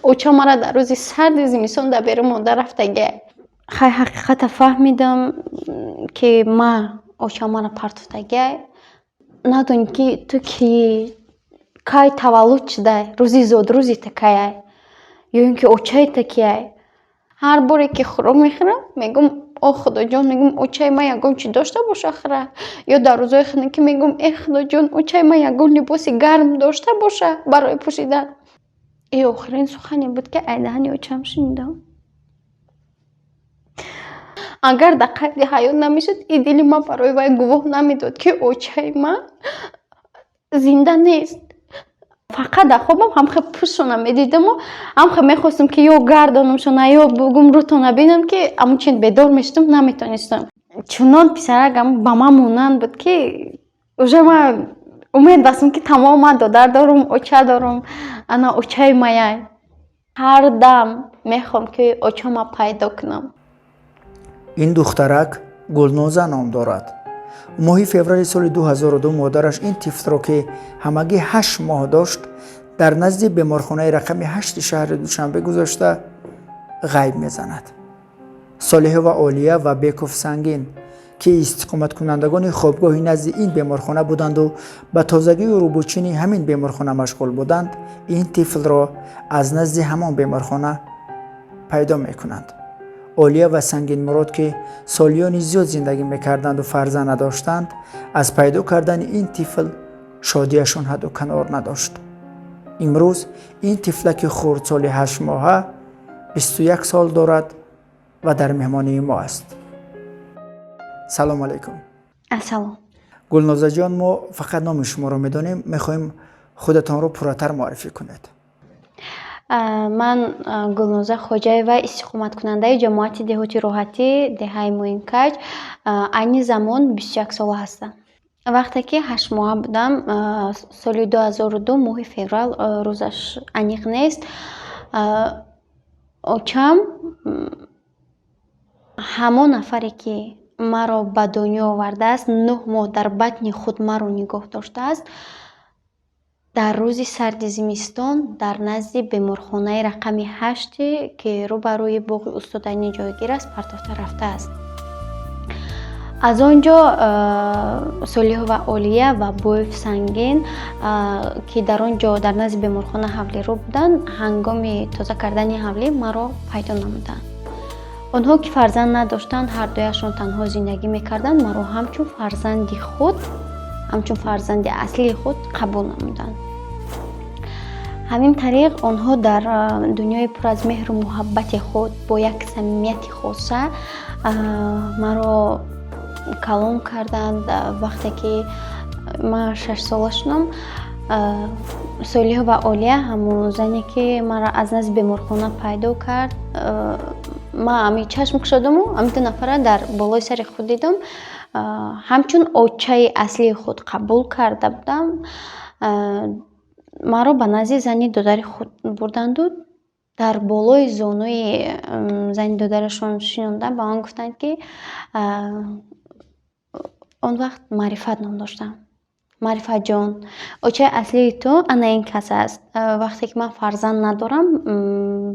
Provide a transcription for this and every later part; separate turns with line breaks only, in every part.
Оча мара дар рӯзи сарди зимистон дар берун монда рафтагиай. Хай, ҳақиқата фаҳмидам, ки ма оча мара партофтагиай. Надонӣ, ки ту киӣ, кай таваллуд шудай, рӯзи зодрӯзи та каяй ё ин ки очаи та кияй. Ҳар боре ки хӯрок мехӯрам, мегӯм: «О Худоҷон», мегӯм, «очаи ман ягон чӣ дошта боша, хӯра». Ё дар рӯзҳои хунукӣ мегӯм: «Э Худоҷон, очаи ман ягон либоси гарм дошта боша барои пӯшидан». Ин охирин сухане буд, ки аз даҳани очам шунидам. Агар дар қайди ҳаёт намешуд, и дили ман барои вай гувоҳ намедод, ки очаи ман зинда нест. Фақат дар хобам ҳамхел пуштшона медидаму ҳамхел мехостам, ки ё гардонамшона, ё бугум рӯтона бинам, ки ҳамун чин бедор мешудам, наметонистам. Чунон писарак ба ман монанд буд, ки уже ман умед бастам, ки тамом, ман додар дорум, оча дорум, ана очаи маяй. Ҳар дам мехоҳам, ки очама пайдо кунам.
Ин духтарак Гулноза ном дорад. Моҳи феврали соли 2002 модараш ин тифлро, ки ҳамагӣ 8 моҳ дошт, дар назди беморхонаи рақами 8-и шаҳри Душанбе гузошта, ғайб мезанад. Солиҳова Олия ва Беков Сангин, ки истиқоматкунандагони хобгоҳи назди ин беморхона буданду ба тозагию рӯбучини ҳамин беморхона машғул буданд, ин тифлро аз назди ҳамон беморхона пайдо мекунанд. Олия ва Сангинмурод, ки солиёни зиёд зиндагӣ мекарданду фарзанд надоштанд, аз пайдо кардани ин тифл шодиашон ҳадду канор надошт. Имрӯз ин тифлаки хурдсоли 8-моҳа 21 сол дорад ва дар меҳмонии мо аст. Салому алайкум.
Ассалом.
Гулнозаҷон, мо фақат номи шуморо медонем, мехоҳем худатонро пурратар муаррифӣ кунед.
Ман Гулноза Хоҷаева, истиқоматкунандаи ҷамоати деҳоти Роҳатӣ, деҳаи Муинкаҷ, айни замон 21 сола ҳастам. Вақте ки 8-моҳа будам, соли 2002, моҳи феврал, рӯзаш аниқ нест, очам, ҳамон нафаре, ки маро ба дунё овардааст, 9 моҳ дар батни худ маро нигоҳ доштааст, дар рӯзи сарди зимистон дар назди беморхонаи рақами 8-е, ки рӯ ба рӯи боғи устод Айнӣ ҷойгир аст, партофта рафтааст. Аз он ҷо Солиҳова Олия ва Боев Сангин, ки дар он ҷо дар назди беморхона ҳавлирӯ буданд, ҳангоми тоза кардани ҳавлӣ маро пайдо намуданд. Онҳо, ки фарзанд надоштанд, ҳардуяшон танҳо зиндагӣ мекарданд, маро ҳамчун фарзанди худ, ҳамчун фарзанди аслии худ қабул намуданд. Ҳамин тариқ онҳо дар дунёи пур аз меҳру муҳаббати худ бо як самимияти хоса маро калон карданд. Вақте ки ман 6-сола шудам, Солиҳова Олия, ҳамон зане, ки маро аз назди беморхона пайдо кард, ман ами чашм кушодаму ҳамин ду нафара дар болои сари худ дидам, ҳамчун очаи аслии худ қабул карда будам, маро ба назди зани додари худ бурданду дар болои зонуи зани додарашон шинонда, ба ман гуфтанд, ки он вақт Маърифат ном доштам: «Маърифатҷон, очаи аслии ту ана ин кас аст. Вақте ки ман фарзанд надорам,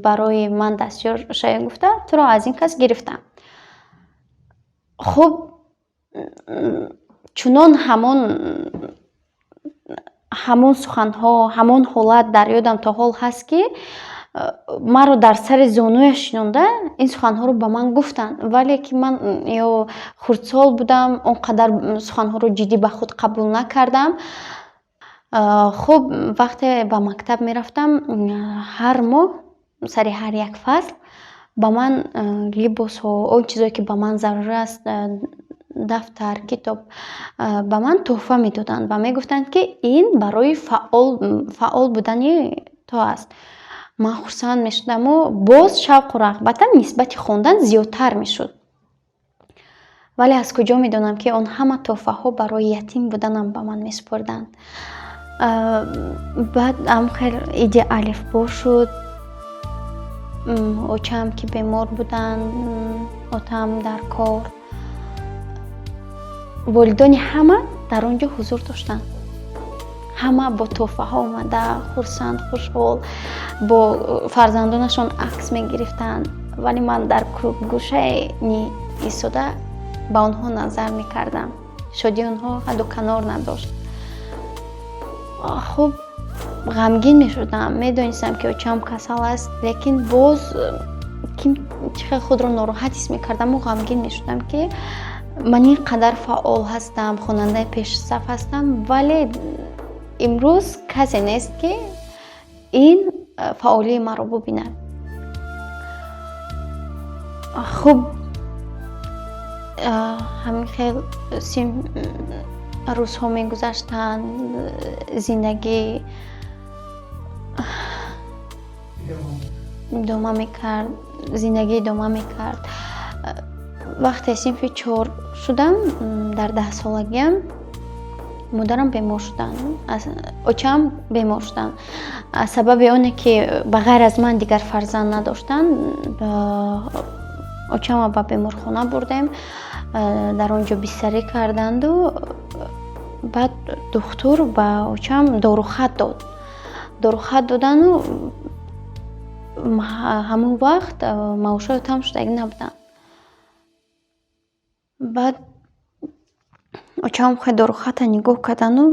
барои ман дастёр шавӣ гуфта, туро аз ин кас гирифтам». Хуб, чунон ҳамон суханҳо, ҳамон ҳолат дар ёдам то ҳол ҳаст, ки маро дар сари зонуяш шинонда, ин суханҳоро ба ман гуфтанд, вале ки ман ё хурдсол будам, он қадар суханҳоро ҷиддӣ ба худ қабул накардам. Хуб, вақте ба мактаб мерафтам, ҳар моҳ сари ҳар як фасл ба ман либосҳо, он чизое, ки ба ман зарур аст, дафтар, китоб, ба ман тӯҳфа медоданд ва мегуфтанд, ки ин барои фаъол будани ту аст. Ман хурсанд мешудаму боз шавқу рағбатам нисбати хондан зиёдтар мешуд. Вале аз куҷо медонам, ки он ҳама тӯҳфаҳо барои ятим буданам ба ман месупурданд. Баъд ҳамхел иди алифбо шуд. Очаам ки бемор буданд, отаам дар кор, волидони ҳама дар он ҷо ҳузур доштанд. Ҳама бо тӯҳфаҳо омада, хурсанд, хушҳол, бо фарзандонашон акс мегирифтанд, вале ман дар гӯшае истода ба онҳо назар мекардам. Шодии онҳо ҳадду канор надошт. Хуб, ғамгин мешудам, медонистам, ки очаам касал аст, лекин боз ким чӣ хел худро нороҳат ҳис мекардаму ғамгин мешудам, ки ман ин қадар фаъол ҳастам, хонандаи пешсаф ҳастам, вале имрӯз касе нест, ки ин фаъолии маро бубинад. Хуб, ҳамин хел рӯзҳо мегузаштанд, зиндагӣ идома мекард, зиндагӣ идома мекард. Вақте синфи чор шудам, дар 10-солагиам, модарам бемор шуданд, очаам бемор шуданд. Аз сабаби оне ки ба ғайр аз ман дигар фарзанд надоштанд, очамро ба беморхона бурдем. Дар он ҷо бистарӣ карданду баъд духтур ба очам дорухат дод. Дорухат додану ҳамон вақт маошҳои там шудагӣ набуданд. Баъд очаам хел дорухатро нигоҳ кардану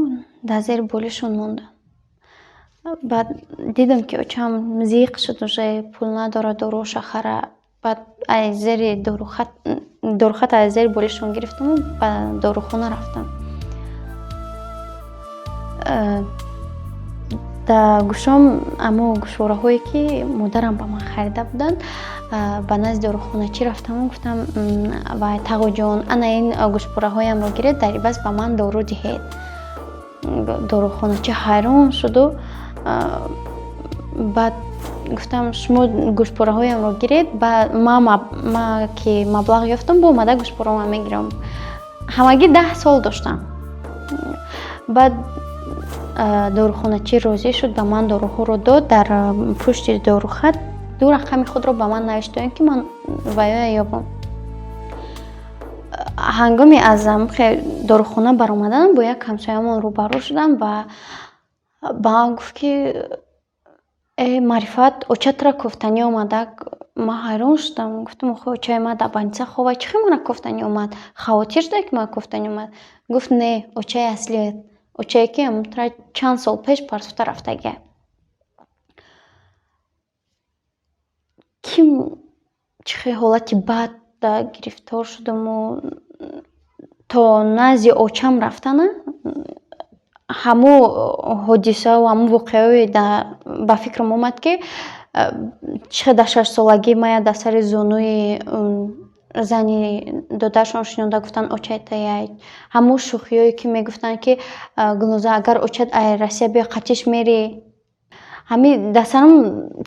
дар зери болишон монданд. Баъд дидам, ки очаам зиқ шуд, уже пул надорад доруоша хара. Баъд аз зери дорухат, дорухатро аз зери болишон гирифтаму ба дорухона рафтам. Дар гӯшом амо гӯшвораҳое, ки модарам ба ман харида буданд, ба назди дорухоначӣ рафтаму гуфтам: «Вай, тағоҷон, ана ин гӯшвораҳоямро гиред, дар иваз ба ман дору диҳед». Дорухоначӣ ҳайрон шуду баъд гуфтам: «Шумо гӯшпораҳоямро гиред, ма ки маблағ ёфтам, бо омада гӯшпораҳоам мегирам». Ҳамагӣ 10 сол доштам. Баъд дорухоначӣ розӣ шуд, ба ман доруҳоро дод, дар пушти дорухат ду рақами худро ба ман навишт, то ин ки ман ваёя ёбам. Ҳангоми аз дорухона баромаданам, бо як ҳамсоямон рӯбарӯ шудам ва ба ман гуфт, ки: «Э, Маърифат, очатро кофтанӣ омада». Ман ҳайрон шудам, гуфтам: «Охи, очаи ман дар больница хобад, чӣ хел маро кофтанӣ омад? Хавотир шуда, ки маро кофтанӣ омад?» Гуфт: «Не, очаи аслият, очае ки ҳамтра чанд сол пеш партофта рафтагия». Ким чӣ хел ҳолати бад гирифтор шудаму то назди очам рафтана ҳамун ҳодисаву ҳамун воқеаҳое ба фикрам омад, ки чӣ хел дар 6-солагӣ мая дар сари зонуи зани додарашон шинонда гуфтанд: «Очаи таяй». Ҳамун шӯхиҳое, ки мегуфтанд, ки: «Гулноза, агар очат ай Россия биёяд, қатиш мерӣ?» Ҳамин дар сарам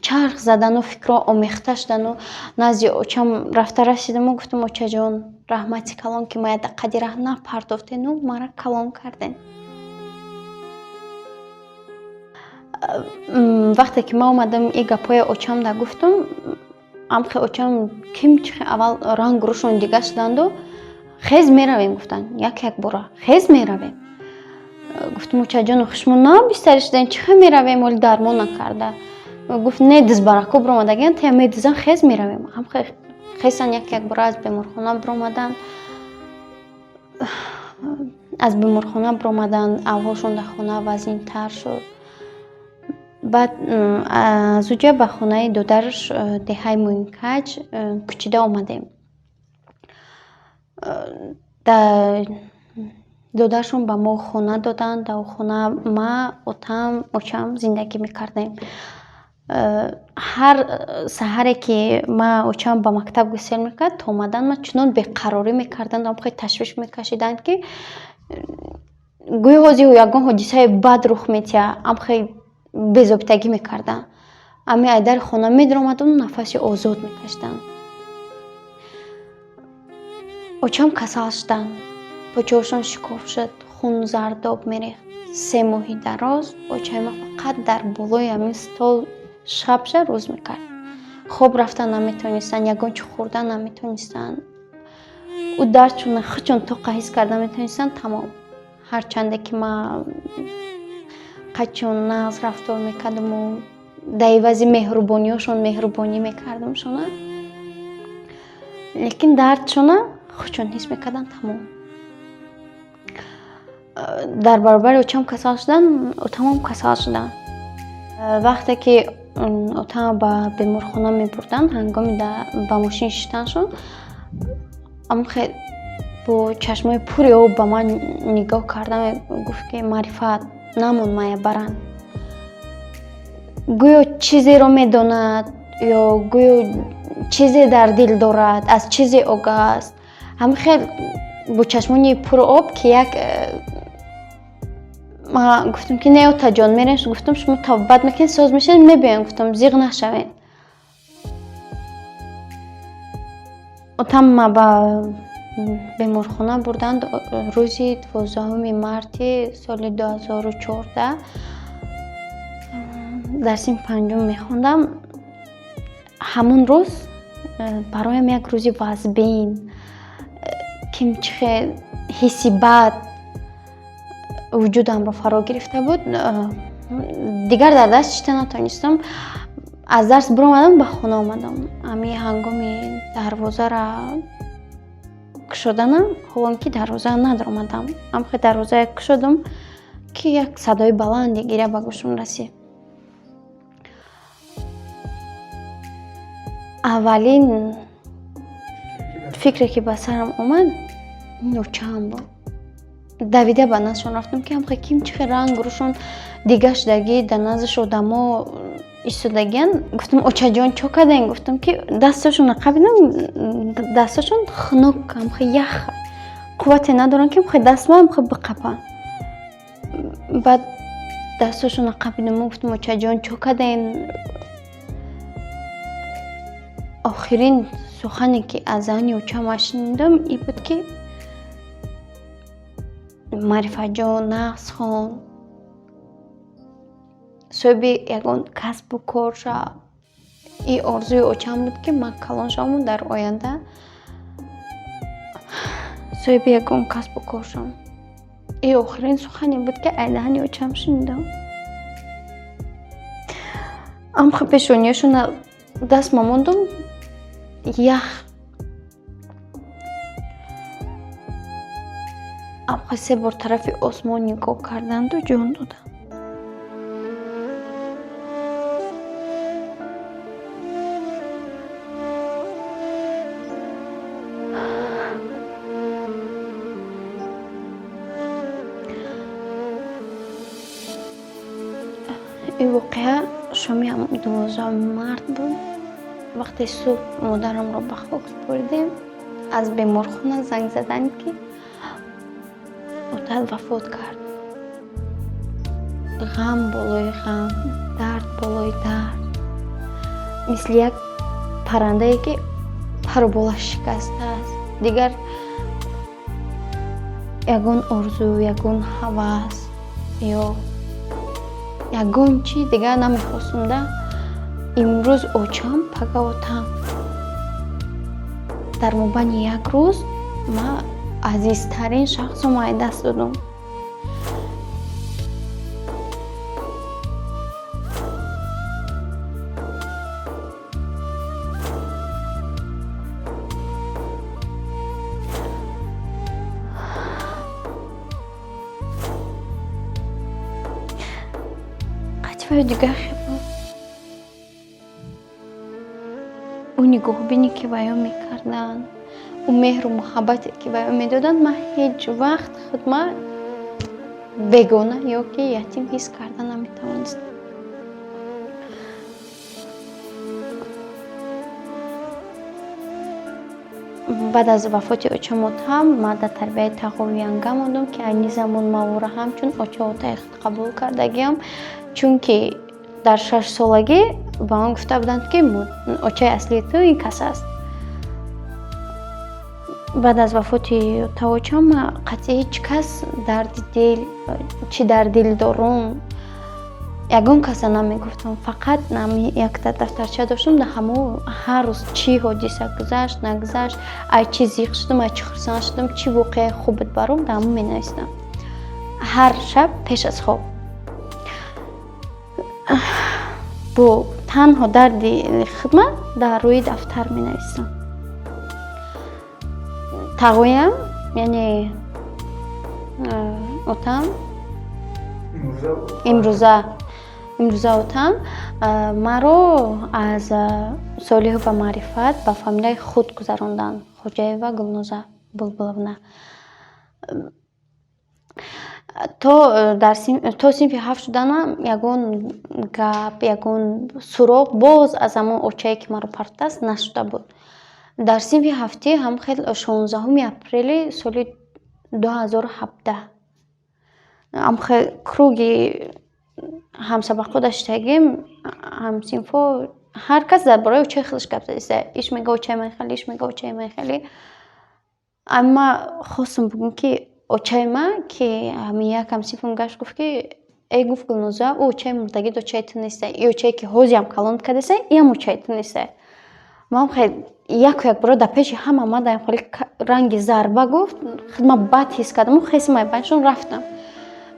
чарх задану фикрҳо омехта шудану назди очам рафта расидаму гуфтам: «Очаҷон, раҳмати калон, ки мая дар қади раҳ напартофтену мара калон кардем». Вақте ки ман омадам, и гапҳои очамда гуфтам, амхе очам ким чӣ хел аввал рангу рӯшон дига шуданду «Хез, меравем», гуфтанд, як як бора «Хез, меравем». Гуфтам: «Очаҷон, шумо на бистарӣ шудаем, чӣ хел меравем, оли дармон накарда?» Гуфт: «Не, дизбарако биромадагиан, тая медизан, хез, меравем». Амхе хесан, як як бора аз беморхона биромаданд. Аз беморхона биромаданд, авҳолшон дар хона вазнинтар шуд. Баъд аз уҷа ба хонаи додараш, деҳаи Муинкаҷ, кӯчида омадем. Додарашон ба мо хона доданд. Дар хона ма, отам, очам зиндагӣ мекардем. Ҳар саҳаре ки ма очам ба мактаб гусел мекард, то омадан ма чунон беқарорӣ мекарданд, хеле ташвиш мекашиданд, ки гӯё ҳозир ягон ҳодисаи бад рух метиҳад. Амхе безобитагӣ мекарданд. Ами ай дари хона медаромадану нафаси озод мекашиданд. Очам касал шуданд, почаҳошон шикоф шуд, хун зардоб мерехт. 3 моҳи дароз очаи ман фақат дар болои ҳамин стол шабша рӯз мекард. Хоб рафта наметавонистанд, ягон чӣ хӯрда наметавонистанд. Ӯ дардшона худшон тоқа ҳис карда метавонистанд, тамом. Ҳарчанде ки ман Қачон нағз рафтор мекардаму дар ивази меҳрубониҳошон меҳрубонӣ мекардамшона, лекин дардшона худшон ҳис мекарданд, тамом. Дар баробари очам касал шудан, отамам касал шуданд. Вақте ки отама ба беморхона мебурданд, ҳангоми ба мошин шиштаншон амхе бо чашмои пури об ба ман нигоҳ карда гуфт, ки Маърифат, намон мая баранд. Гӯё чизеро медонад ё гӯё чизе дар дил дорад, аз чизе огаҳ аст. Ҳамин хел бо чашмони пур об, ки як ма гуфтам, ки не, отаҷон, мерем, гуфтам, шумо табобат мекунед, соз мешавед, мебиёем, гуфтам, зиғ нашавед. Отам ма ба беморхона бурданд рӯзи 12 марти соли 2014. Дар синфи панҷум мехондам. Ҳамон рӯз бароям як рӯзи вазбин, кимчихе ҳисси бад вуҷудамро фаро гирифта буд. Дигар дар дарс шита натонистам. Аз дарс биромадам, ба хона омадам. Ҳами ҳангоми дарвозара кушоданам, ҳолон ки дарвоза надаромадам, амхе дарвозая кушодам, ки як садои баланде гиря ба гӯшам расид. Аввалин фикре, ки ба сарам омад, ин очаам буд. Давида ба наздшон рафтам, ки ҳамхе ким чихе ранг рӯшон дига шудагӣ, дар наздаш одамо истодагиян. Гуфтам: «Очаҷон, чо кардем?» Гуфтам, ки дасташонро қабидам, дасташон хунук, ҳамхе ях, қуввате надоранд, ки ҳамхе дастма ҳамхе биқапанд. Баъд дасташонро қабидам, гуфтам: «Очаҷон, чо кардем?» Охирин сухане, ки аз даҳани очам шунидам, ин буд, ки «Маърифатҷон, нағз хон, соҳиби ягон касбу кор шав». Ин орзуи очам буд, ки ман калон шаваму дар оянда соҳиби ягон касбу кор шавам. Ин охирин сухане буд, ки аз даҳани очам шунидам. Амхе пешониёшона дастма мондум, ях. Амхе се бор тарафи осмон нигоҳ карданду ҷон доданд. Ин воқеа шоми 12 март буд. Вақте субҳ модарамро ба хок супоридем, аз беморхона занг заданд, ки отат вафот кард. Ғам болои ғам, дард болои дард, мисли як паррандае, ки пару болаш шикастааст. Дигар ягон орзу, ягон ҳавас ё ягон чи дигар намехостум да. Имрӯз очам, пага отам. Дар мобайни як рӯз ман азизтарин шахсро аз даст додам. Қатифаю дигар хел буд. Ӯ нигоҳубине, ки ба ё мекарданд, ӯ меҳру муҳаббате, ки ба ё медоданд, ман ҳеҷ вақт худма бегона ё ки ятим ҳис карда наметавонистам. Баъд аз вафоти очам отам, ман дар тарбияи тағову янга мондам, ки айни замон ман ӯро ҳамчун оча отаи худ қабул кардагиам, чунки дар 6-солагӣ ба ман гуфта буданд, ки очаи аслии ту ин кас аст. Баъд аз вафоти отаочам ман қатъи ҳеҷ кас дарди дил, чӣ дар дил дорум, ягон каса намегуфтам. Фақат якта дафтарча доштам, дар ҳамо ҳар рӯз чӣ ҳодиса гузашт, нагузашт, ай чӣ зиқ шудам, ай чӣ хурсанд шудам, чӣ воқеаи хуб буд баром, дар ҳамо менавистам ҳар шаб пеш аз хоб. Бо танҳо дарди хидмат дар рӯи дафтар менависам. Тағоям, яъне отам, имрӯза отам маро аз Солиҳова Маърифат ба фамилияи худ гузаронданд, Хоҷаева Гулноза Булбуловна. То синфи ҳафт шуданам ягон гап, ягон суроғ боз аз ҳамон очае, ки маро партофтааст, нашуда буд. Дар синфи ҳафтӣ ҳам хел 16-уми апрели соли 2017 ҳамхел круги ҳамсабақҳо даштагим, ҳамсинфҳо, ҳар кас дар бораи очаи худаш гап задиста. Иш мега, очаи ман хеле, иш мега, очаи ман хеле. Амма хостам бигӯм, ки очаи ман, ки ҳамин як ҳамсинфам гашт, гуфт, ки эй, гуфт, Гулноза, ӯ очаи мурдагит очаи ту неста, и очае, ки ҳозиам калон кардеса, иам очаи ту неста. Ман хел яку якбора дар пеши ҳама ман дар хеле ранги зарба гуфт, ман бад ҳис кардаму хесим айбаншон рафтам.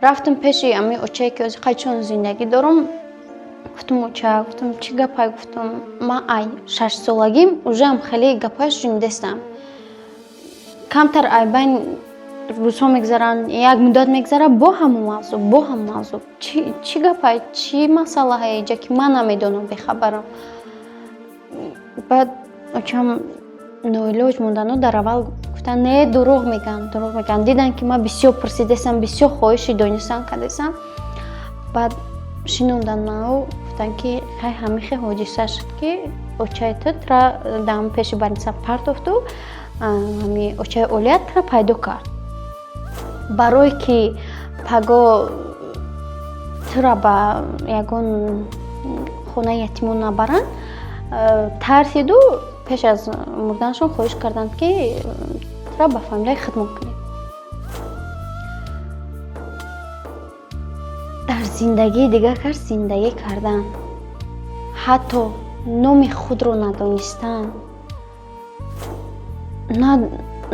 Рафтам пеши ҳамин очае, ки ҳозир қайчон зиндагӣ дорам. Гуфтам: «Оча, гуфтам, чӣ гапай?» Гуфтам: «Ман ай 6-солагим уже ам хеле гапҳояш шунидастам». Камтар айбайн рӯзҳо мегзаранд, як муддат мегзарад, бо ҳамон мавзӯъ, бо ҳамон мавзӯъ. Чӣ гапай, чӣ масъалаҳае иҷа, ки ман намедонам, бехабарам? Баъд очам ноилоҷ мондану дар аввал гуфтанд: «Не, дурӯғ мегӯянд, дурӯғ мегӯянд». Диданд, ки ман бисёр пурсидесам, бисёр хоҳиши донистан кардесам. Баъд шинонданд ману гуфтанд, ки хай, ҳамин хел ҳодиса шуд, ки очаи ту тура дар пеши больница партофту ҳами очаи Олия тура пайдо кард, барое ки паго тура ба ягон хонаи ятимон набаранд, тарсиду пеш аз мурданашон хоҳиш карданд, ки тура ба фамилияи худмон кунем. Дар зиндагии дигар кас зиндагӣ кардан, ҳатто номи худро надонистан,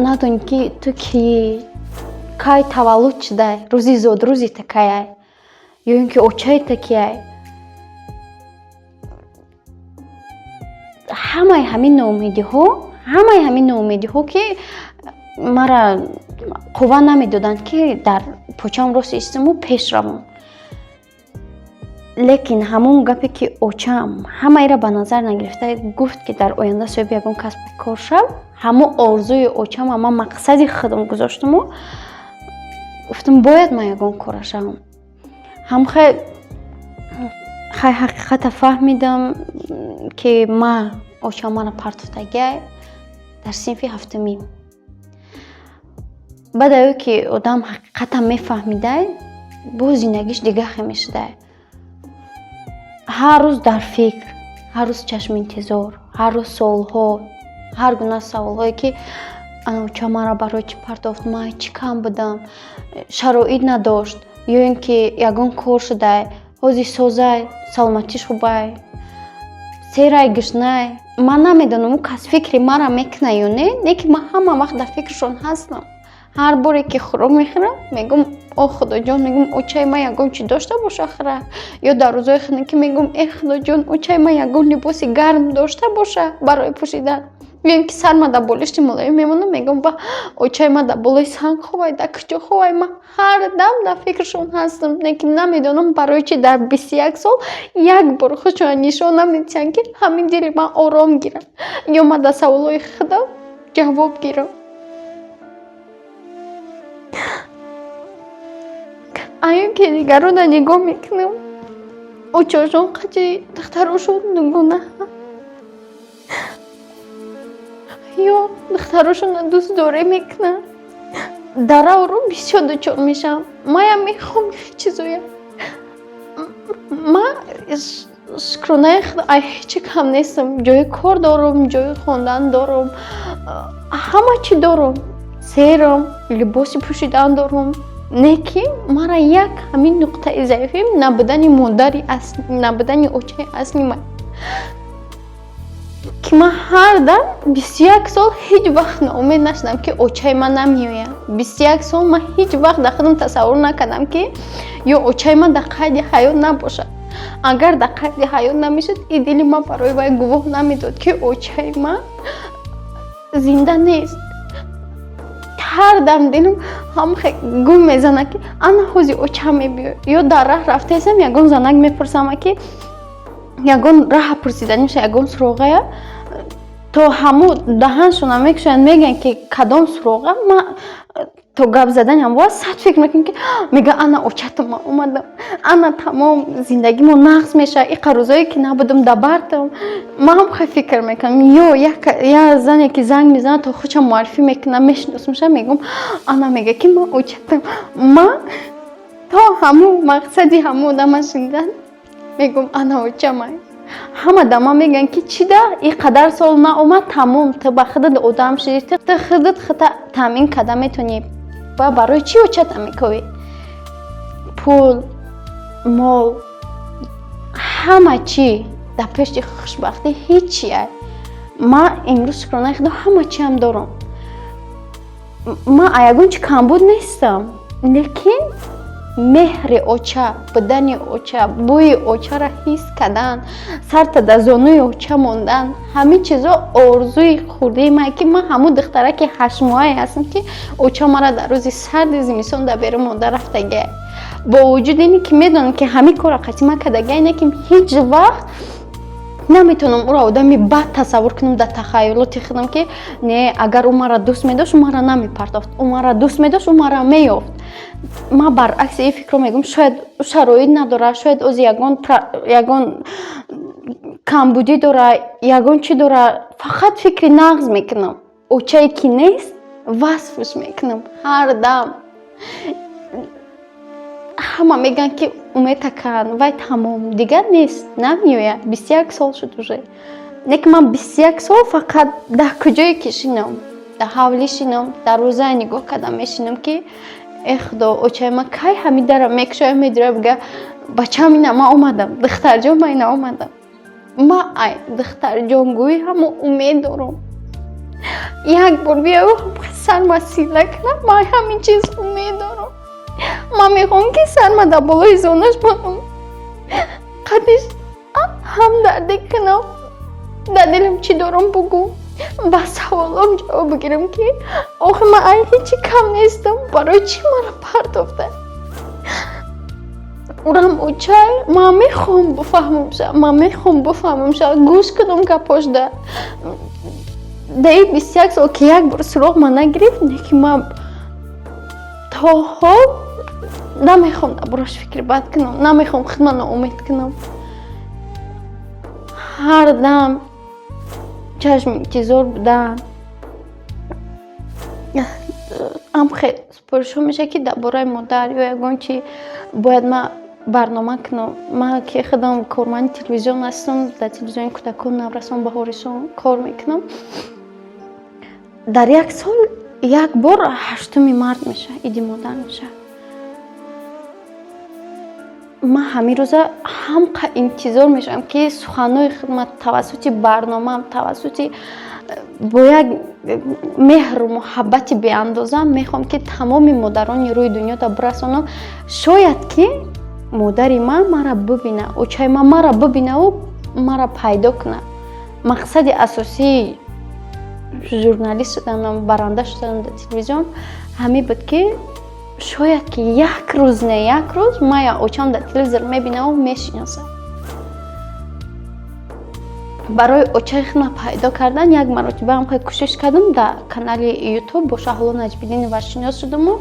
надонӣ, ки ту киӣ, кай таваллуд шудай, рӯзи зодрӯзи та каяй ё ин ки очаи та кияй, ҳамаи ҳамин ноумедиҳо, ҳамаи ҳамин ноумедиҳо, ки мара қувва намедоданд, ки дар почаам рост истаму пеш равам. Лекин ҳамон гапе, ки очаам ҳамаеро ба назар нагирифта гуфт, ки дар оянда соҳиби ягон касби кор шав, ҳамон орзуи очама ман мақсади худам гузоштаму гуфтам: «Бояд ман ягон кора шавам». Ҳамхел хай ҳақиқата фаҳмидам, ки ма очам мара партофтагиай дар синфи ҳафтумӣ. Баъд аю ки одам ҳақиқатан мефаҳмидай, боз зиндагиш дигархел мешудай. Ҳар рӯз дар фикр, ҳар рӯз чашминтизор, ҳар рӯз суолҳо, ҳар гуна саволҳое, ки ана оча мара барои чӣ партофт, ман чӣ кам будам, шароит надошт ё ин ки ягон кор шудай, ҳозир созай, саломатиш хубай, серай, гушнай. Ман намедонам, ӯ кас фикри мара мекунад ё не, лекин ман ҳама вақт дар фикршон ҳастам. Ҳар боре ки хӯрок мехӯрам, мегӯм: «О Худоҷон», мегӯм, «очаи ман ягон чӣ дошта боша хӯра». Ё дар рӯзҳои хунукӣ мегӯм: «Э Худоҷон, очаи ман ягон либоси гарм дошта боша барои пӯшидан». Ё ин ки сарма дар болишти мулоим мемонам, мегӯм: «Ба очаи ман дар болои санг хобай, дар куҷо хобай?» Ман ҳар дам дар фикршон ҳастам, лекин намедонам, барои чӣ дар 21 сол як бор худшонро нишон намедиҳанд, ки ҳамин дили ман ором гирад ё ман дар саволҳои худам ҷавоб гирам. Аю ки дигаронро нигоҳ мекунам, очошон қачи духтарошон дугона ё духтарошонро дӯстдорӣ мекунанд, даравро бисёр дучор мешавам. Маям мехоҳам чизоя. Ман шукронаи худо, ай ҳечи кам нестам. Ҷои кор дорам, ҷои хондан дорам, ҳама чӣ дорам, серам, либоси пӯшидан дорам. Не ки мара як ҳамин нуқтаи заифим набудани модари набудани очаи асли ман, ки ман ҳар дам 21 сол ҳеҷ вақт ноумед нашудам, ки очаи ман намеояд. 21 сол ман ҳеҷ вақт дар худам тасаввур накардам, ки ё очаи ман дар қайди ҳаёт набошад. Агар дар қайди ҳаёт намешуд, и дили ман барои вай гувоҳ намедод, ки очаи ман зинда нест. Ҳар дам дилам ҳам гум мезанад, ки ана ҳози оча мебиёд. Ё дар раҳ рафтаестам, ягон занак мепурсама, ки ягон раҳа пурсиданӣ меша, ягон суроғая, то ҳаму даҳаншона мекушоянд, мегӯянд, ки кадом суроға, ма то гап задани ҳам бояд сад фикр мекунем, ки мега ана очатам ман омадам, ана тамом зиндагимо нағз мешавад, иқа рӯзое ки набудам да бардам. Ман ҳам хел фикр мекунам. Ё як зане ки занг мезанад, то худшам муаррифӣ мекунам, мешиносамша, мегӯм, ана мега, ки ман очатам. Ман то ҳаму мақсади ҳаму одама шунидан мегӯм, ана очамай. Ҳама да ман мегӯянд, ки чӣ да ин қадар сол наомад, тамом, ту ба худат одам шудӣ, ту худат худта таъмин карда метавонӣ, ва барои чӣ очата мековӣ? Пул, мол, ҳама чӣ дар пеши хушбахтӣ ҳечия. Ман имрӯз, шукронаи Худо, ҳама чиам дорам, ман ягон чи камбуд нестам, лекин меҳри оча, будани оча, бӯи очаро ҳис кардан, сарта дар зонуи оча мондан, ҳамин чизо орзуи хурдии ман, ки ман ҳамун духтараки ҳаштмоҳае ҳастам, ки оча мара дар рӯзи сарди зимистон дар берун монда рафтагиа. Бо вуҷуди ине ки медонам, ки ҳамин корро қатъи ман кардагиа, не ки ҳеҷ вақт наметавонам ӯро одами бад тасаввур кунам дар тахайюлоти худам, ки не, агар ӯ маро дӯст медошт, ӯ маро намепартофт, ӯ маро дӯст медошт, ӯ маро меёфт. Ман баръакси ин фикрро мегӯям: шояд ӯ шароит надорад, шояд ози ягон камбудӣ дорад, ягон чӣ дорад. Фақат фикри нағз мекунам. Очае ки нест, васфш мекунам ҳар дам. Ҳама мегӯянд, ки Умед акан, вай тамом, дигар нест, намеояд, 21 сол шуд уже. Лекин ман 21 сол фақат дар куҷое ки шинам, дар ҳавлӣ шинам, дарвозае нигоҳ карда мешинам, ки э Худо, очаи ман кай ҳамин дара мекушояд, медирояд, бигӯяд: «Бачам, ина ман омадам, духтарҷон, ман ина омадам». Ман ай духтарҷонгӯӣ ҳамо умед дорам, як бор биёю сарма сила кунам. Ман ҳамин чиз умед дорам. Ман мехоҳам, ки сарма дар болои зонаш монам, қадиш ҳамдардӣ кунам, дар дилам чӣ дорам бугӯ, ба саволом ҷавоб бигирам, ки охи ман ай ҳечи кам нестам, барои чӣ маро партофта? Урам очай. Ман мехоҳам буфаҳмамша, ман мехоҳам буфаҳмамша, гӯш кунам гапошда. Дар ин 21 сол ки як бор суроғ ман нагирифт, лекин ман то ҳол намехоҳам дар борааш фикри бад кунам, намехоҳам худма ноумед кунам. Ҳар дам чашми интизор будан. Ам хел супоришҳо мешавад, ки дар бораи модар ё ягон чи бояд ман барнома кунам. Ман ки худам корманди телевизион ҳастам, дар телевизиони кӯдакон, наврасон, баҳорисон кор мекунам. Дар як сол як бор 8-уми март мешавад, Иди модар мешавад. Ман ҳамин рӯза ҳамқа интизор мешавам, ки суханҳои худма тавассути барномаам, тавассути бо як меҳру муҳаббати беандоза мехоҳам, ки тамоми модарони рӯи дунёда бирасонам. Шояд ки модари ман маро бибина, очаи ман маро бибинаву маро пайдо кунад. Мақсади асосии журналист шуданам, баранда шуданам дар телевизион ҳамин буд, ки шояд ки як рӯз, не як рӯз, ман я очам дар телевизор мебинаму мешиносам. Барои очаи худма пайдо кардан як маротиба ҳам хеле кӯшиш кардам. Дар канали Ютуб бо Шаҳло Наҷмиддинова шинос шудаму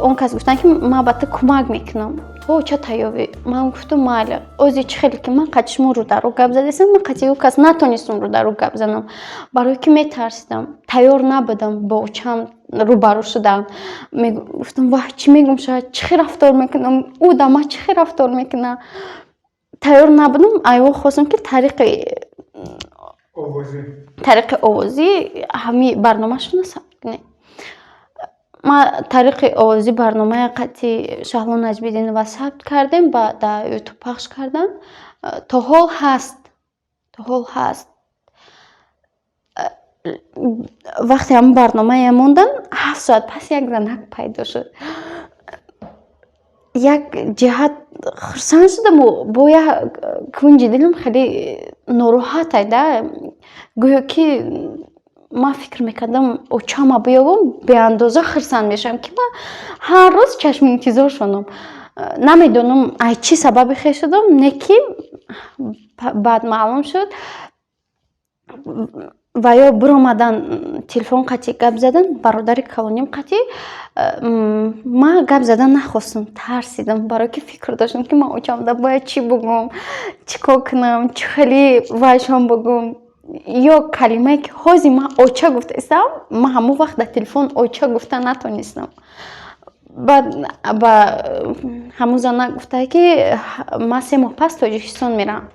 он кас гуфтанд, ки ман ба ту кӯмак мекунам, то оча тайёбӣ. Ман гуфтам: «Майли». Ози чӣ хеле ки ман қати шумо рӯдарӯ гап задастам, ман қати ӯ кас натонистам рӯдарӯ гап занам, барое ки метарсидам, тайёр набудам бо очам рӯбарӯ шудан. Гуфтам: «Ваҳ, чӣ мегӯм, шояд чӣ хел рафтор мекунам, ӯ да ман чӣ хел рафтор мекунад?» Тайёр набудам. Айво хостам, ки тариқи овозӣ ҳамин барномашонро сабт кунем. Ман тариқи овозӣ барномаи қати Шаҳло Наҷмиддинова сабт кардем ва дар Ютуб пахш кардам. То ҳол ҳаст, то ҳол ҳаст. Вақте ҳамин барномая мондан, 7 соат пас як занак пайдо шуд. Як ҷиҳат хурсанд шудаму бо як кунҷи дилам хеле нороҳатай да, гӯё ки ман фикр мекардам, очама биёбам, беандоза хурсанд мешавам, ки ман ҳар рӯз чашми интизор шудам. Намедонам, ай чӣ сабаби хел шудам, не ки баъд маълум шуд, ва ё биромадан, телефон қатъи гап задан, бародари калоним қатъи. Ман гап задан нахостам, тарсидам, барое ки фикр доштам, ки ман очамда бояд чӣ бугӯм, чӣ кор кунам, чӣ хеле вайшон бугӯм. Ё калимае, ки ҳозир ман оча гуфтаистам, ман ҳамон вақт дар телефон оча гуфта натонистам. Баъд ба ҳамон зана гуфта, ки ман 3 моҳ пас Тоҷикистон меравам.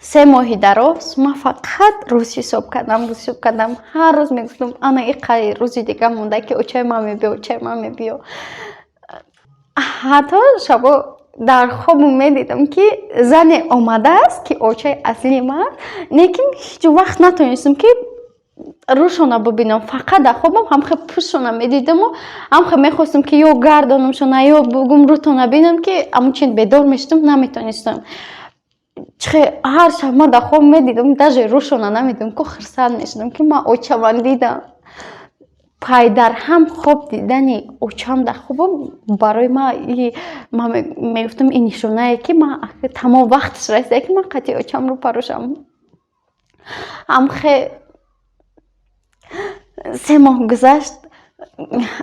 3 моҳи дароз ман фақат рӯз ҳисоб кардам, рӯз ҳисоб кардам. Ҳар рӯз мегуфтам: ана иқай рӯзи дига монда, ки очаи ман мебиё, очаи ман мебиё. Ҳатто шабо дар хобам медидам, ки зане омадааст, ки очаи аслии ман, лекин ҳеҷ вақт натонистам, ки рӯшона бибинам. Фақат дар хобам ҳамхе пуштшона медидаму ҳамхе мехостам, ки ё гардонамшона, ё бугум рӯтона бинам, ки амучин бедор мешудам, наметонистам. Чихе ҳар шаб ман дар хоб медидам, даже рӯшона намедидам ку, хурсанд мешудам, ки ман очаман дидам. Пайдарҳам хоб дидани очам дар хобам барои ман, ман мегуфтам, ин нишонае, ки ман тамом вақташ расида, ки ман қатъи очам рӯпарӯ шавам. Ҳамхе 3 моҳ гузашт,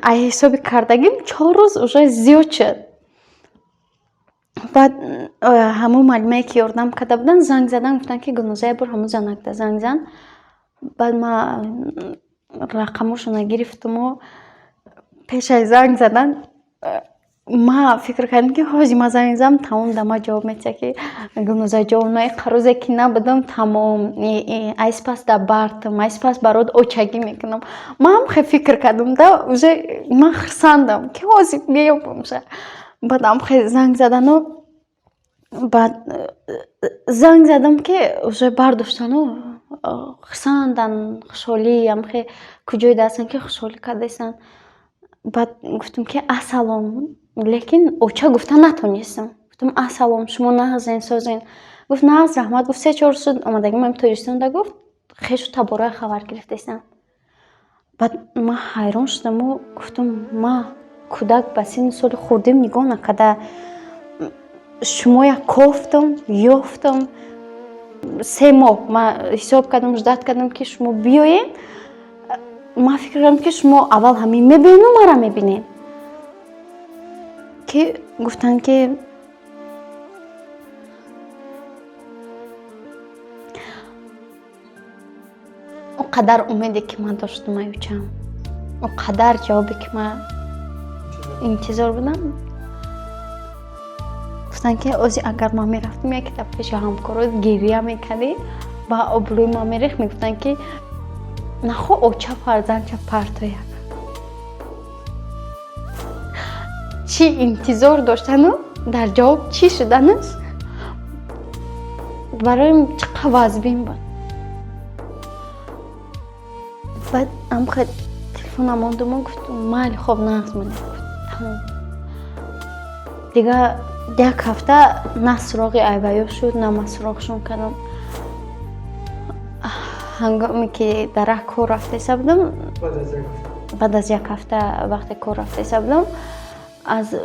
ай ҳисоби кардагим 4 рӯз уже зиёд шуд. Баъд ҳамон муаллимае, ки ёрдам карда буданд, занг задан, гуфтанд, ки Гулноза, як бор ҳамон занакда занг зан. Баъд ман рақамошона гирифтуму пешаи занг задан ман фикр кардам, ки ҳозир ман занг мезанам, тамом, да ман ҷавоб медиҳад, ки Гулнозаҷон, ман иқа рӯзе ки набудам, тамом, айс пас да бартам, айс пас барот очагӣ мекунам. Ман ҳам хел фикр кардам да, уже ман хурсандам, ки ҳозир меёбамша. Баъд ҳам хел занг задану, баъд занг задам, ки уже бардоштану хурсандан, хушҳолӣ, ҳамхе куҷое ҳастанд, ки хушҳолӣ кардаистанд. Баъд гуфтам, ки ассалом, лекин оча гуфта натонистам. Гуфтам: ассалом, шумо нағзен, созен? Гуфт: нағз, раҳмат. Гуфт: 3-4 рӯз шуд омадагим ами Тоҷикистонда, гуфт, хешу табораи хабар гирифтаистам. Баъд ман ҳайрон шудаму гуфтам: ман кӯдак ба синну соли хурдим нигоҳ накарда, шумоя кофтам, ёфтам. 3 моҳ ман ҳисоб кардам, ждать кардам, ки шумо биёед. Ман фикр кардам, ки шумо аввал ҳамин мебиёну мара мебинед. Ки гуфтанд, ки он қадар умеде, ки ман доштам, ай очам, он қадар ҷавобе, ки ман интизор будам, гуфтанд, ки ози агар ман мерафтам, яке дар пеши ҳамкорот гиря мекардӣ ва обрӯи ман мерехт. Мегуфтанд, ки нахо оча фарзандча партояд. Чӣ интизор доштану дар ҷавоб чӣ шуданаш бароим чӣ қадр вазбин буд. Баъд амхе телефонам мондуму гуфтум: майли, хоб, нағз монед. Гуфт: тамом. Дига як ҳафта на суроғи айваё шуд, на ман суроғшон кардам. Ҳангоме ки дар раҳ кор рафтаиста будам, баъд аз як ҳафта, вақте кор рафтаиста будам, аз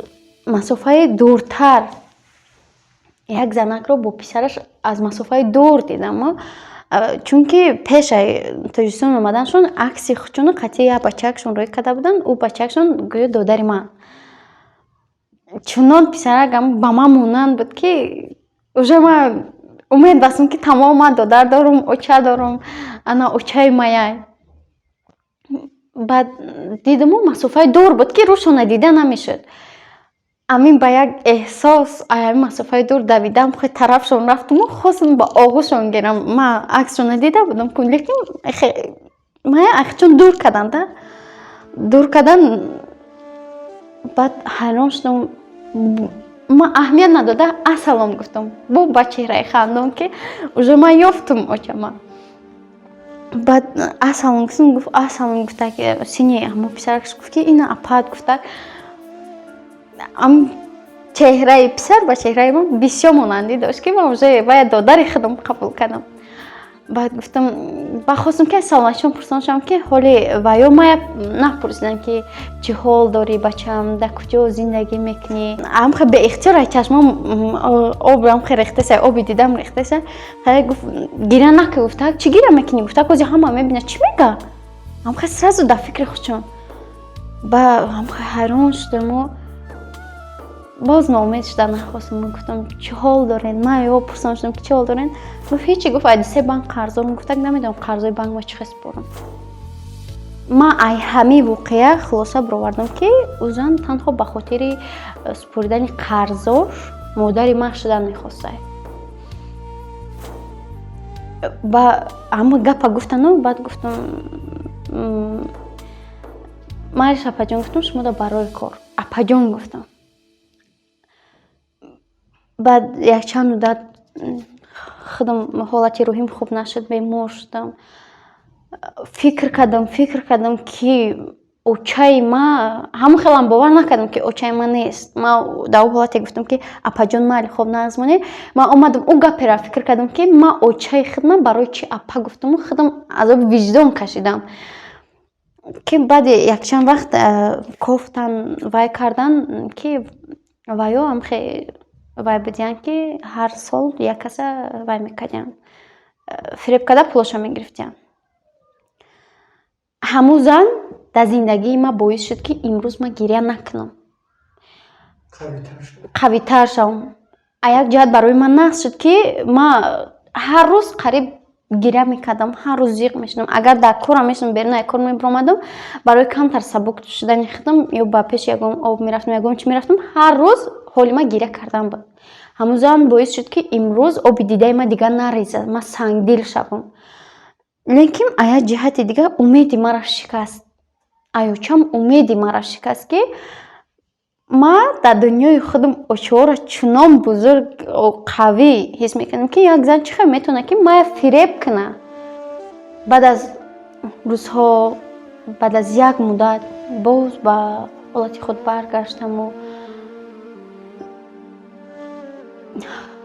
масофаи дуртар як занакро бо писараш аз масофаи дур дидам, чунки пешаи Тоҷикистон омаданшон акси худшону қатъи як бачаакшон рӯй карда буданд. Ӯ бачаакшон гӯё додари ман. Чунон писарак ба ман монанд буд, ки уже ман умед бастам, ки тамом, ман додар дорум, оча дорум, ана очаи маяй. Баъд дидаму масофаи дур буд, ки рӯшона дида намешуд. Амин ба як эҳсос ами масофаи дур давидам, хе тарафшон рафтаму хостам ба оғӯшон гирам. Ман аксшона дида будам, лекин мая чун дур карданд да, дур кардан. Баъд ҳайрон шудам. Ман аҳамият надода ассалом гуфтам, бо ба чеҳраи хандон, ки уже ман ёфтум очама. Баъд ассалом гуфтам, гуфт ассалом. Гуфта, сини ҳамо писаракш гуфт, ки ина апаат. Гуфта. Чеҳраи писар ба чеҳраи ман бисёр монандӣ дошт, ки ман уже бояд додари худам қабул кардам. Баъд гуфтам, ба хостам, ки саломатишон пурсон шавам, ки ҳоли ваё. Мая напурсидам, ки чӣ ҳол дорӣ, бачам, дар куҷо зиндагӣ мекунӣ. Амхе беихтиёр ай чашмом об амхе рехтеса, оби дидам рехтеса. Гуфт: «Гиря нака». Гуфта: «Чӣ гиря мекунӣ?» Гуфта: «Кози ҳама мебинад, чӣ мега?» Амхе сразу дар фикри худшон ба амхе ҳайрон шудаму боз ноумед шуда нахостам. Гуфтам: «Чӣ ҳол доред?» Ман ё пурсон шудам, ки чӣ ҳол доред. Гуфт: «Ҳечи». Гуфт: «Адисе банк қарздорам». Гуфтак: «Намедонам, қарзои банк ма чӣ хел супорам». Ман ай ҳамин воқеа хулоса баровардам, ки ӯ зан танҳо ба хотири супоридани қарзош модари ман шудан мехоста. Ба ҳама гапа гуфтану баъд гуфтам: «Майш, апаҷон», гуфтам, «шумо барои кор, апаҷон», гуфтам. Баъд якчанд муддат худам ҳолати рӯҳим хуб нашуд, бемор шудам. Фикр кардам, фикр кардам, ки очаи ма, ҳамон хелам бовар накардам, ки очаи ма нест. Ма дар он ҳолате гуфтам, ки апаҷон, майли, хоб, нағз монед. Ман омадам, ӯ гаперо фикр кардам, ки ман очаи худма барои чӣ апа гуфтаму худам азоби виҷдон кашидам, ки баъди якчанд вақт кофтан, вай кардан, ки ваё ҳамхе вай будиянд, ки ҳар сол як каса вай мекардиянд, фиреб карда пулоша мегирифтиянд. Ҳамун зан дар зиндагии ман боис шуд, ки имрӯз ман гиря накунам, қавитар шавам. А як ҷиҳат барои ман нағз шуд, ки ман ҳар рӯз қариб гиря мекардам, ҳар рӯз зиқ мешудам. Агар дар корам мешудам, берун аз кор мебиромадам, барои камтар сабук шудани худам ё ба пеши ягон об мерафтам, ягон чӣ мерафтам, ҳар рӯз ҳоли ман гиря кардан буд. Ҳамун зан боис шуд, ки имрӯз оби дидаи ман дигар нарезад, ман сангдил шавам. Лекин а як ҷиҳати дигар умеди маро шикаст. Аёчам умеди маро шикаст, ки ман дар дунёи худам очаҳоро чунон бузург, қавӣ ҳис мекардам, ки як зан чӣ хел метавонад, ки мая фиреб кунад. Баъд аз рӯзҳо, баъд аз як муддат боз ба ҳолати худ баргаштаму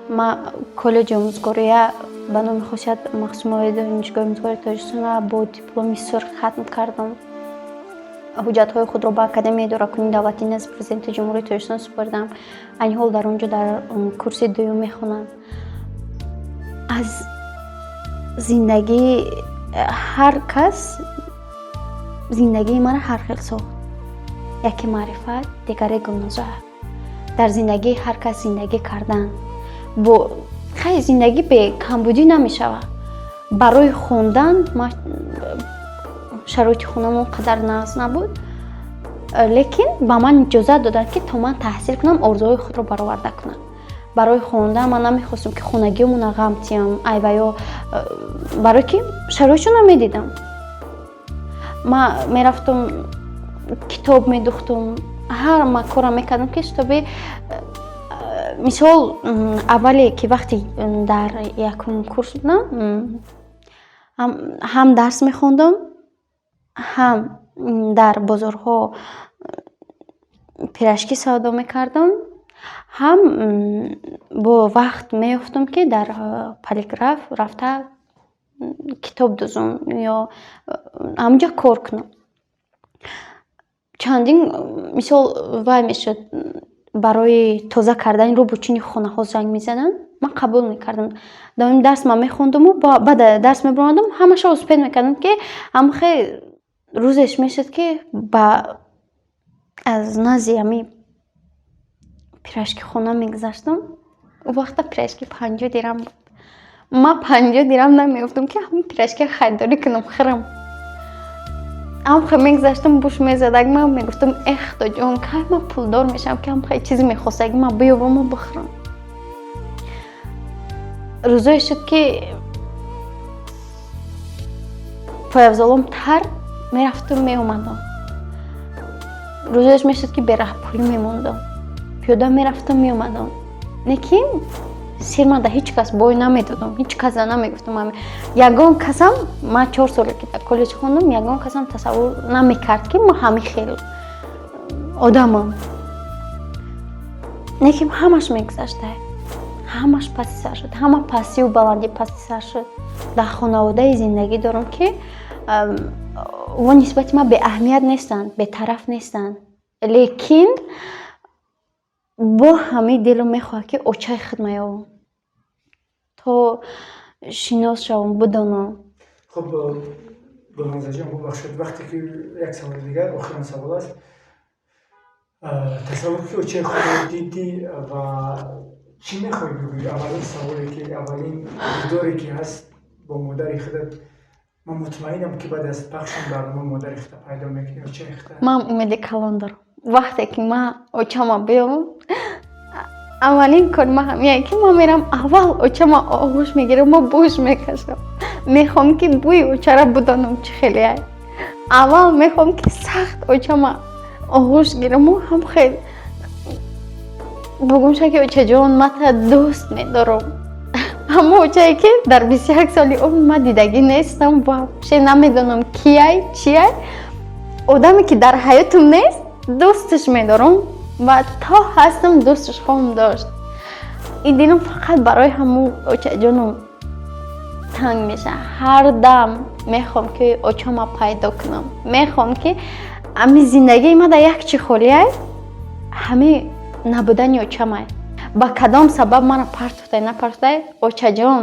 ман коллеҷи омӯзгория ба номи Хосият Махсумоваи Донишгоҳи омӯзгории Тоҷикистонро бо дипломи сурх хатм кардам. Ҳуҷҷатҳои худро ба Академияи идоракунии давлатӣ назди Президенти Ҷумҳурии Тоҷикистон супоридам. Айни ҳол дар он ҷо дар курси дуюм мехонам. Аз зиндагии ҳар кас зиндагии маро ҳар хел сохт: яке маърифат, дигаре Гулноза. Дар зиндагии ҳар кас зиндагӣ кардан бо хай, зиндагӣ бе камбудӣ намешавад. Барои хондан шароити хонам он қадар нағз набуд, лекин ба ман иҷозат доданд, ки то ман таҳсил кунам, орзуҳои худро бароварда кунам. Барои хондан ман намехостам, ки хонагиёмона ғам тиям айваё, барое ки шароитшо намедидам. Ман мерафтам, китоб медухтум, ҳар ма корам мекардам, ки чтобы, мисол, аввале ки вақте дар якум курс будам, ҳам дарс мехондам, ҳам дар бозорҳо пирожки савдо мекардам, ҳам бо вақт меёфтам, ки дар полиграф рафта китоб дузум ё ҳамонҷо кор кунам. Чандин мисол вай мешуд, барои тоза кардани рӯбучини хонаҳо занг мезаданд, ман қабул мекардам. Давоми дарс ман мехондуму баъд дарс мебаромадам, ҳамаша успеть мекардам, ки ҳамхе рӯзеш мешуд, ки ба аз назди ҳами пирожкихона мегузаштам. Он вақта пирожки 50 дирам буд. Ман 50 дирам намеёфтам, ки ҳамин пирожкиро харидорӣ кунам, хӯрам. Ҳамхе мегузаштам, буш мезадак, ман мегуфтам: «Э, худоҷон, кай ман пулдор мешавам, ки ҳамхе чизе мехостагӣ ман биёбаму бихӯрам?» Рӯзое шуд, ки пойафзолом тар мерафтум, меомадам. Рӯзоеш мешуд, ки бераҳпулӣ мемондам, пиёда мерафтам, меомадам. Лекин сир ман да ҳеҷ кас бой намедодам, ҳеҷ каса намегуфтам. Ягон касам, ман 4 соле ки дар коллеҷ хондам, ягон касам тасаввур намекард, ки ман ҳамин хел одамам. Лекин ҳамаш мегузашта, ҳамаш паси сар шуд, ҳама пастиву баландӣ паси сар шуд. Дар хонаводаи зиндагӣ дорам, ки во нисбати ман беаҳамият нестанд, бетараф нестанд, лекин бо ҳамаи дилам мехоҳад, ки очаи худ маёвам, то шинос шавам, бидонам.
Хуб, Гулнозаҷон, бубахшед, вақте ки як саволи дигар, охирон савол аст. Тасаввур, ки очаи худро дидӣ ва чӣ мехоҳӣ бигӯӣ? Аввалин саволе, ки аввалин дидоре, ки ҳаст бо модари худат, ман мутмаинам, ки баъд аз пахши ин барнома модари худта пайдо мекунӣ, очаи худта.
Ман умеди калон дорам. Вақте ки ман очама биёвам, аввалин кори ман ҳамияе, ки ман мерам, аввал очама оғӯш мегирам ва бӯш мекашам. Мехоҳам, ки бӯи очара бидонам, чӣ хелеай. Аввал мехоҳам, ки сахт очама оғӯш гираму ҳам хел бугумша, ки очаҷон, ман та дӯст медорам. Ҳамо очае, ки дар 21 соли умр ман дидагӣ нестам, вообще намедонам кияй, чияй, одаме, ки дар ҳаётам нест, дӯсташ медорам ва то ҳастам дӯсташ хоҳам дошт. Ин дилам фақат барои ҳамун очаҷонам танг мешавад. Ҳар дам мехоҳам, ки очама пайдо кунам. Мехоҳам, ки ҳами зиндагии ма дар як чи холиай, ҳами набудани очамай. Ба кадом сабаб маро партофтай, напартофтай, очаҷон,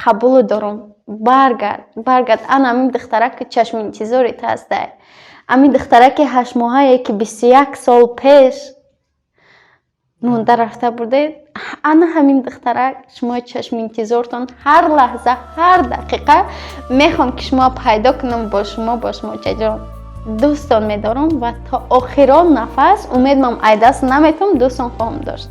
қабулу дорам, баргард, баргард. Ана ҳамин духтараки чашминтизори ту ҳастай, ҳамин духтараки ҳаштмоҳае, ки 21 сол пеш монда рафта будед. Ана ҳамин духтарак шумо чашминтизортон. Ҳар лаҳза, ҳар дақиқа мехоҳам, ки шумо пайдо кунам, бо шумо бошам. Очаҷон, дӯстон медорам ва то охирон нафас умедмам ай даст наметавам, дӯстон хоҳам дошт.